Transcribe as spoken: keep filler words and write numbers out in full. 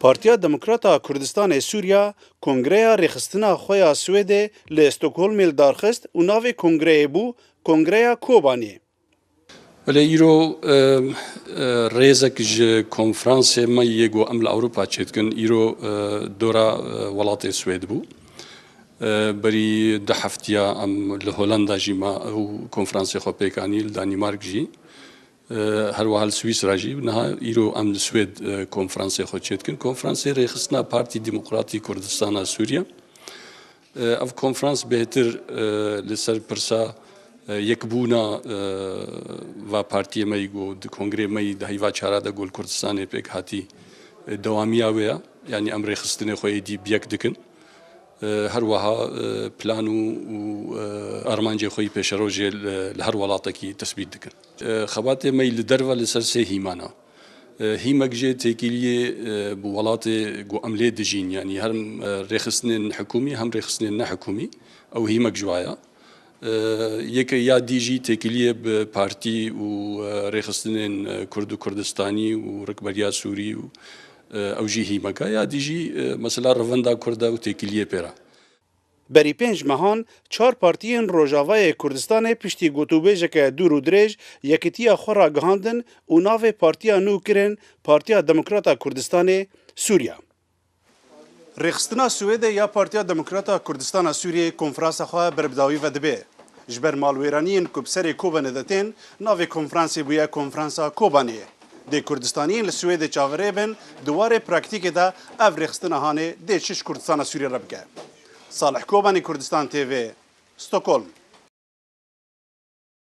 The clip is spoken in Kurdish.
Partiya Demokrat a Kurdistanê Sûriya kongreya rêxistina xwe ya Swêdê li Stockholmê li dar xist û navê kongreyê bû Kongreya Kobanê. Belê, îro, e, e, rêzek ji konferansê me yê ku em li Ewropa çêdikin, îro, e, dora, e, welatê Swêd bû. E, berî du heftiya em li Holanda jî ma ew konferansê xwe pêk anî, li Danîmark jî. E, her wiha li Swîsra jî. Niha îro em li Swêd, e, konferansê xwe çêdikin. Konferansê Rêxistina Partî Demokratî Kurdistana Sûriye. E, ev konferans bêhtir, e, li ser pirsa, e, yekbûna, e, va partiyê me yî ku di kongrê me yî di heyva çara de ku li Kurdistanê pêk hatî, e, dewamiya wê ye. Yanî em rêxistinê xwe êdî bi yek dikin. E, her wiha, e, plan û, û, e, armancê xwe yî pêşerojê li, li her welatekî tesbît dikin. E, xebatê me yî li derve li ser sê hîmana. E, hîmek jê têkiliyê, e, bi welatê ku em lê dijîn, yanî hem, e, rêxistinên hikûmî, hem rêxistinên nehikûmî, ew hîmek ji wa ye. E, yek ya dî jî têkiliyê bi partî û, e, rêxistinên, e, Kurd û Kurdistanî û Rikberiya Sûrî û, e, ew jî hîmek e. Ya dî jî, e, mesela revenda Kurd e û têkiliyê pê re. Berî pênc mehan çar partiyên Rojavayê Kurdistanê piştî gotûbêjeke dûr û dirêj yekitiya xwe ragihandin û navê partiya nû kirin Partiya Demokrat a Kurdistanê Sûriya. Rêxistina Swêdê ya Partiya Demokrat a Kurdistana Sûriyeyê konferansa xwe ber bi dawî ve dibe. Ji ber malwêraniyên ku bi serê Kobanê de tên, navê konferansê bûye Konferansa Kobanê. Dê Kurdistaniyên li Swêdê çaverê bin, di warê praktîkê de ev rêxistina hanê dê çi ji Kurdistana Sûriyê re bike. Salih Kobanî, Kurdistan T V, Stockholm.